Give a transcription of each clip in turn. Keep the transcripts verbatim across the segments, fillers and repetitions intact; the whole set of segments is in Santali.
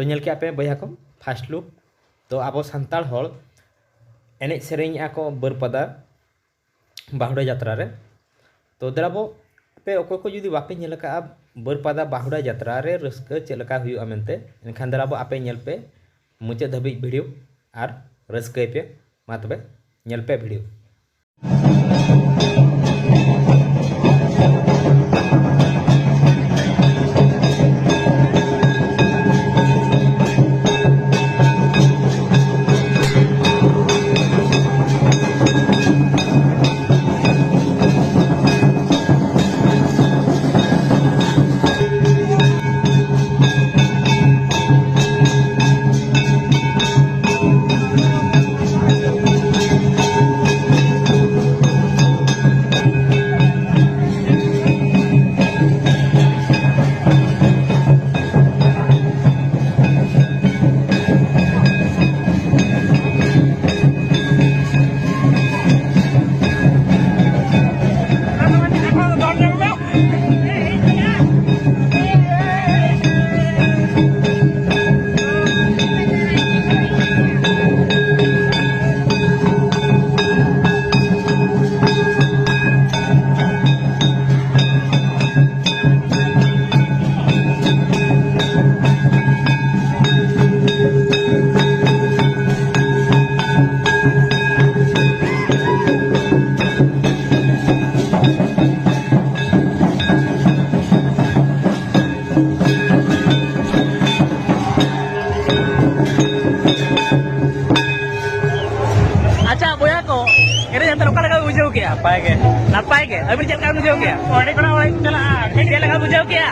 ᱧᱮᱞ ᱠᱮᱜᱼᱟ ᱯᱮ ᱵᱚᱭᱦᱟ ᱠᱚ, ᱯᱷᱟᱥᱴ ᱞᱩᱠ᱾ ᱛᱚ ᱟᱵᱚ ᱥᱟᱱᱛᱟᱲ ᱦᱚᱲ ᱮᱱᱮᱡ ᱥᱮᱨᱮᱧᱮᱜᱼᱟ ᱠᱚ ᱵᱟᱹᱨᱯᱟᱫᱟ ᱵᱟᱸᱦᱩᱲᱟ ᱡᱟᱛᱨᱟ ᱨᱮ᱾ ᱛᱚ ᱫᱮᱞᱟ ᱵᱚ, ᱟᱯᱮ ᱚᱠᱚᱭ ᱠᱚ ᱡᱩᱫᱤ ᱵᱟᱯᱮ ᱧᱮᱞ ᱟᱠᱟᱫᱼᱟ ᱵᱟᱹᱨᱯᱟᱫᱟ ᱵᱟᱸᱦᱩᱲᱟ ᱡᱟᱛᱨᱟ ᱨᱮ ᱨᱟᱹᱥᱠᱟᱹ ᱪᱮᱫ ᱞᱮᱠᱟ ᱦᱩᱭᱩᱜᱼᱟ ᱢᱮᱱᱛᱮ, ᱮᱱᱠᱷᱟᱱ ᱫᱮᱞᱟ ᱵᱚ ᱟᱯᱮ ᱧᱮᱞ ᱯᱮ ᱢᱩᱪᱟᱹᱫ ᱫᱷᱟᱹᱵᱤᱡ ᱵᱷᱤᱰᱤᱭᱳ ᱟᱨ ᱨᱟᱹᱥᱠᱟᱹᱭ ᱯᱮ᱾ ᱢᱟ ᱛᱚᱵᱮ ᱧᱮᱞ ᱯᱮ ᱵᱷᱤᱰᱤᱭᱳ᱾ ᱟᱪᱪᱷᱟ ᱵᱚᱭᱦᱟ ᱠᱚ, ᱮᱱᱮᱡ ᱟᱛᱮ ᱚᱠᱟ ᱞᱮᱠᱟ ᱵᱤᱱ ᱵᱩᱡᱷᱟᱹᱣ ᱠᱮᱜᱼᱟ? ᱱᱟᱯᱟᱭ ᱜᱮ᱾ ᱱᱟᱯᱟᱭ ᱜᱮ? ᱟᱹᱵᱤᱱ ᱪᱮᱫ ᱞᱮᱠᱟ ᱵᱤᱱ ᱵᱩᱡᱷᱟᱹᱣ ᱠᱮᱜᱼᱟ? ᱟᱹᱰᱤ ᱵᱮᱲᱟ ᱚᱲᱟᱜ ᱤᱧ ᱪᱟᱞᱟᱜᱼᱟ᱾ ᱪᱮᱫ ᱞᱮᱠᱟ ᱵᱩᱡᱷᱟᱹᱣ ᱠᱮᱜᱼᱟ?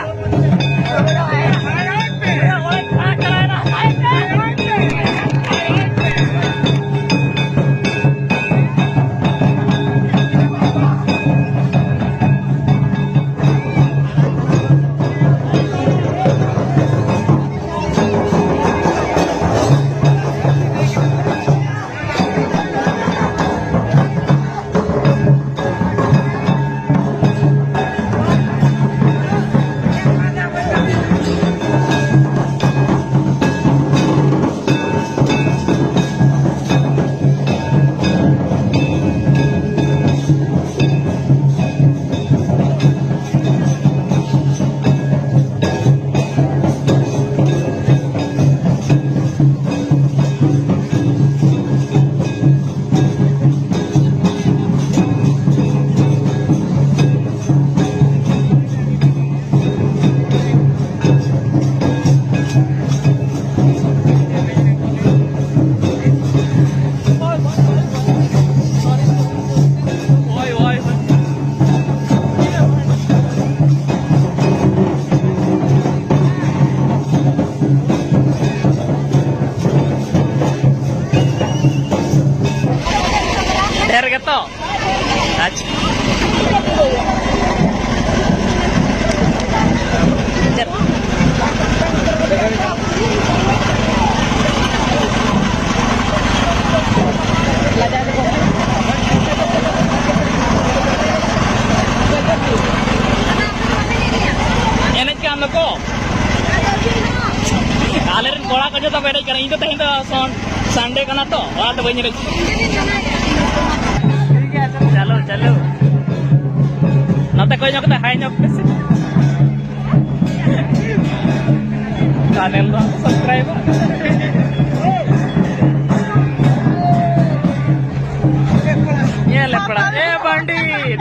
ᱡᱚᱛᱚ ᱠᱚ ᱮᱱᱮᱡ ᱠᱟᱱᱟ᱾ ᱤᱧ ᱫᱚ ᱛᱮᱦᱮᱧ ᱫᱚ ᱥᱚᱱ-, ᱥᱟᱱᱰᱮ ᱠᱟᱱᱟ ᱛᱚ, ᱚᱱᱟᱛᱮ ᱵᱟᱹᱧ ᱮᱱᱮᱡ᱾ ᱪᱟᱞᱩ, ᱪᱟᱞᱩ᱾ ᱱᱚᱛᱮ ᱠᱚᱭ ᱧᱚᱜ ᱠᱟᱛᱮ ᱦᱟᱭ ᱧᱚᱜ ᱯᱮᱥᱮ᱾ ᱪᱮᱱᱮᱞ ᱫᱚ ᱥᱟᱵᱥᱠᱨᱟᱭᱤᱵ᱾ ᱧᱮᱞ ᱞᱮ ᱯᱮᱲᱟ, ᱮ ᱯᱚᱱᱰᱤᱛ᱾